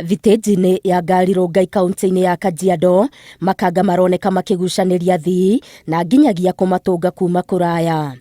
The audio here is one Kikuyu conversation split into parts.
Thitĩnji-inĩ ya ngari Rongai kaunti-inĩ ya Kajiado, makanga maroneka makĩgucanĩria athii na nginyagia kũmatũnga kuma kũraya.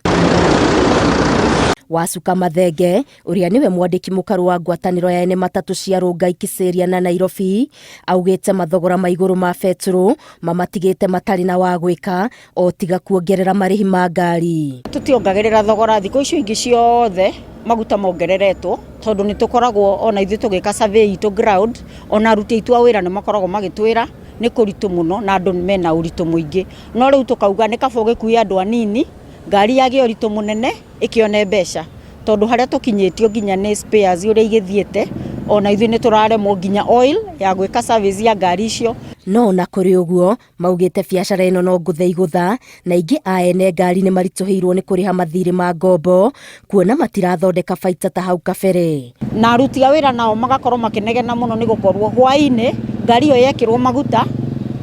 Wacuka Mathenge ũrĩa nĩwe mwandĩki mũkaru wa ngwatanĩro ya ene matatũ cia Rongai, Kiseria na Nairobi augĩte mathogora ma igũrũ ma betũrũ mamatigĩte matarĩ na wa gwĩka o tiga kuongerera marĩhi ma ngari. Tũtiongagĩrĩra thogora thikũ icio ingĩ ciothe maguta mongereretwo tondũ nĩ tũkoragwo ona ithuĩ tũgĩka survey itũ ground ona aruti aitũ a wĩra nĩ makoragwo magĩtwĩra nĩ kũritũ mũno na andũ mena ũritũ mũingĩ no rĩu tũkauga nĩ kaba ũgĩkue andũ anini ngari yagĩe ũritũ mũnene ĩkĩone mbeca tondũ harĩa tũkinyĩtio nginya nĩ spares ũrĩa igĩthiĩte ona ithuĩ nĩ tũraremwo nginya oil ya gwĩka service ya ngari icio. No ona kũrĩ ũguo maugĩte biacara ĩno no ngũthe igũtha na aingĩ a ene ngari nĩ maritũhĩirwo nĩ kũrĩha mathirĩ ma ngombo kuona matirathondeka baita ta hau kabere. Na aruti a wĩra nao magakorwo makĩnegena mũno nĩ gũkorwo hwaĩ-inĩ ngari ĩyo yekĩrwo maguta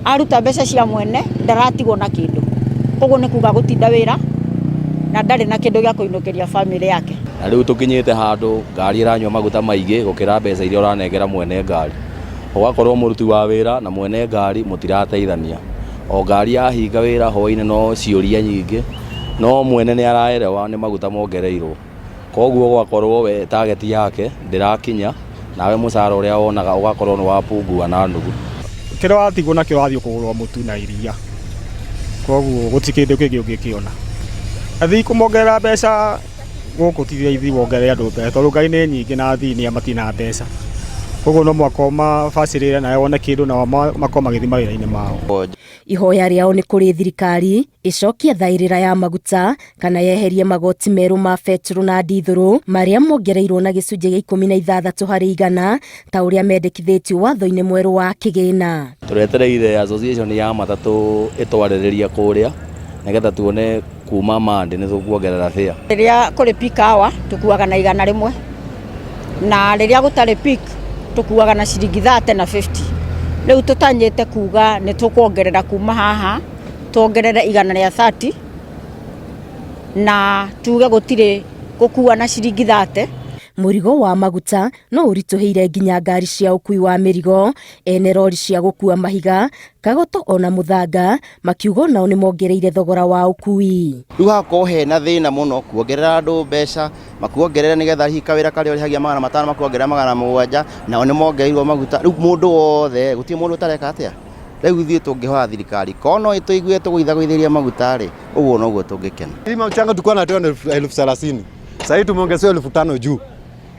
aruta mbeca cia mwene ndaratigwo na kĩndũ koguo nĩ kuga gũtinda wĩra na ndarĩ na kĩndũ gĩa kũinũkĩria bamĩrĩ yake. Na rĩu tũkinyĩte handũ ngari ĩranyua maguta maingĩ gũkĩra mbeca iria ũranengera mwene ngari. Ũgakorwo mũruti wa wĩra na mwene ngari mũtirateithania. O ngari yahinga wĩra hwainĩ no ciũria nyingĩ, no mwene nĩ araerewa nĩ maguta mongereirwo. Koguo gũgakorwo we target yake ndĩrakinya, nawe mũcara ũrĩa wonaga ũgakorwo nĩ wapungua na nuthu. Kĩrĩa watigwo nakĩo wathiĩ kũgũra mũtu na iria, koguo gũtirĩ kĩndũ kĩngĩ ũngĩkĩona. Athii kũmongerera mbeca gũkũ ti raithi wongerere andũ mbeca tondũ ngari nĩ nyingĩ na athii nĩ matirĩ na mbeca. Koguo no mũhaka ũmabacĩrĩre nawe wone kĩndũ nao makorwo magĩthiĩ mawĩra-inĩ mao. Ihoya rĩao nĩ kũrĩ thirikari ĩcokie thaĩrĩra ya maguta kana yeherie magoti merũ ma betũrũ na ndithũrũ marĩa mongereirwo na gĩcunjĩ gĩa 16 harĩ igana ta ũrĩa mendekithĩtio watho-inĩ mwerũ wa kĩgĩna. Tũretereire association ya matatũ ĩtwarĩrĩrie kũrĩa nĩgetha tuone kuma Monday nĩ tũkuongerera fare. Rĩrĩa kũrĩ peak hour tũkuaga na 100 na rĩrĩa gũtarĩ peak tũkuaga na ciringi 30 na 50. Rĩu tũtanyĩte kuga nĩ tũkuongerera kuma haha tuongerere 130 na tuge gũtirĩ gũkua na ciringi 30. Mũrigo wa maguta no ũritũhĩire nginya ngari cia ũkui wa mĩrigo, ene rori cia gũkua mahiga, kagoto ona mũthanga makiuga onao nĩ mongereire thogora wa ũkui. Rĩu hagakorwo hena thĩna mũno kuongerera andũ mbeca, makuongerera nĩgetha hihi kawĩra karĩa ũrĩhagia 500 makuongerera 700, nao nĩ mongereirwo maguta. Rĩu mũndũ wothe gũtirĩ mũndũ ũtareka atĩa. Rĩu ithuĩ tũngĩhoya thirikari korwo no ĩtũigue tũgũithagũithĩria maguta rĩ, ũguo noguo tũngĩkena. Hii mchanga tulikuwa natoa 30,000. Sasa hii tumeongezewa 5,000 juu.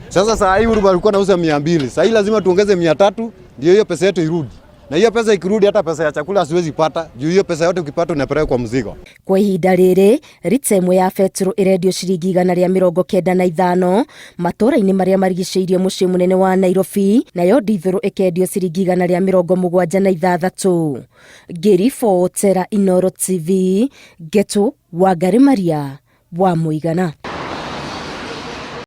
Sasa saa hii wheelbarrow ilikuwa nauza 200. Sasa hii lazima tuongeze 300 ndio hiyo pesa yetu irudi. Na hiyo pesa ikirudi hata pesa ya chakula siwezi pata. Juu hiyo pesa yote ukipata unapeleka kwa mzigo. Kwa ihinda rĩrĩ rita ĩmwe ya betũrũ ĩrendio ciringi 195 matũũra-inĩ marĩa marigicĩirie mũciĩ mũnene wa Nairobi, nayo ndithũrũ ĩkendio ciringi 176. Ngĩribotera Inooro TV, Ngetu Wangari Maria wa Mũigana.